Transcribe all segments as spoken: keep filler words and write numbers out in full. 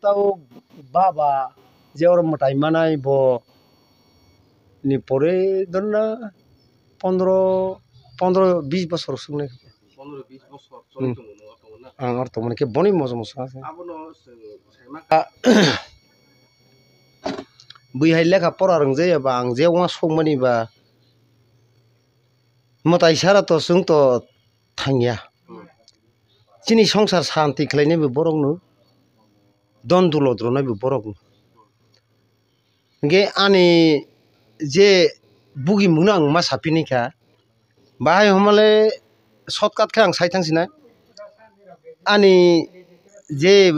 O baba je oro mwtai manai bo ni pore dorna pondro, pondro bis bosor swngnai. Pondro bis bosor choli Hmm. tongo, no, tongo na? Ang oro tongmani khe boni moso moso kha se. Abono chwng saima kha. Bui hai lekha pora rwngjaya ba ang je uansukmani ba mwtai sara to chwng to thangya. Hmm. Chini songsar santi khlainai bo borokno, don dulot rwnai bo borokno. Hingke ani je bugimungno ang ma sapini kha, bahai homale shortcut khe ang sai thang sinai. Ani je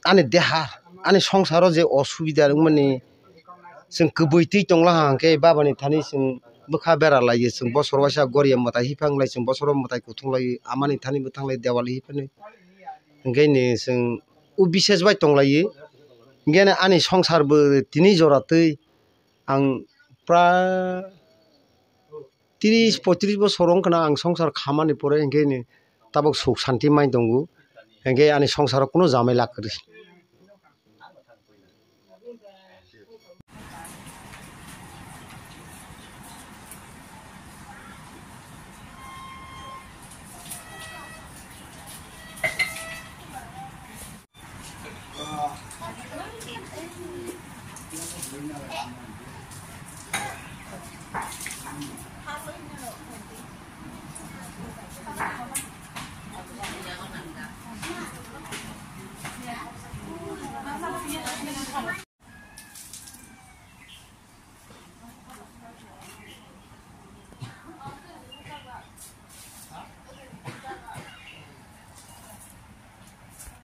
ani deha, ani songsaro je osubida wngmani, chwng kwbui twi tongla hwnkhe babani thani chwng bwkha bera laiwi chwng bosor waisa goria mwtai hiphang lai, chwng bosoro mwtai kuthung lai, amani thani bwthang lai dewali hiphani. Hingke ni chwng o bises bai tong lai, hingke ani songsar bo tini jora twi ang pra tris poitris bosor wngkha na ang songsar khamani pore, hingke ni tabok suk santi mai tongo, hingke ani songsaro kunu jamai lak kwrwi.